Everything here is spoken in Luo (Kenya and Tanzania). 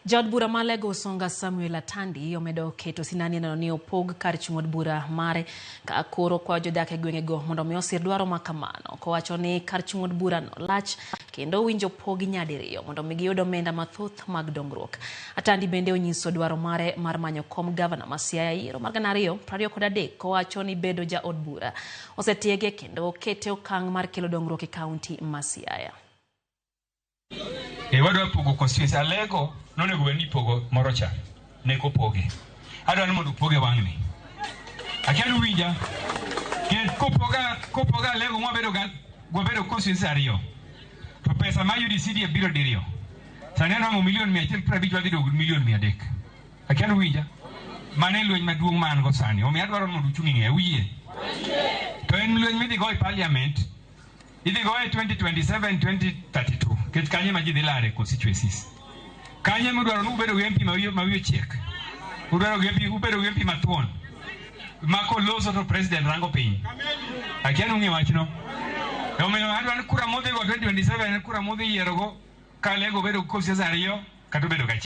Jaod bura ma Alego Usonga Samuel Atandi omedo keto sinani neno ni opog kar chung' od bura mare ka koro kwayo jodak e gwengego mondo mi osir dwaro ma kamano. Kowacho ni kar chung' od burano lach kendo owinjo pogi nyadiriyo mondo mi giyud omenda mathoth mag dongruok. Atandi bende onyiso dwaro mare mar manyo kom gavana ma Siaya e yiero mar 2023 kowacho ni bedo jaod bura osetiege kendo okete okang' mar kelo dongruok e kaunti ma Siaya. E wadwa pogo constituency Alego nonego bed ni ipogo moro cha ne kopoge. Adwa ni mondo opoge wang'ni. Akia ni uwinja. Kopoga kopoga Alego mwabedo ga wabedo constituency ariyo. To pesa ma yudo CDF biro diriyo. Sani anwang'o milion 150 wadhi dong' milion 300. Akia ni uwinja. Mano e lweny maduong' ma an go sani. Omiyo adwaro ni mondo uchung' ing'e. Uyie? To en lweny midhi go e parliament. Idhi goye 2027 2032 nikech kanyo ema ji dhi lare constituencies. Kanyo ema udwaro ni ubedo gi MP ma wiye ochiek. Udwaro gi MP, ubedo gi MP mathuon. Ma koloso to president rango piny. Akia ni ung'e wachno. Omiyo adwaro ni kura mudhi go 2027 en kura mudhi yierogo ka Alego bedo gi constituencies ariyo kata obedo gachiel.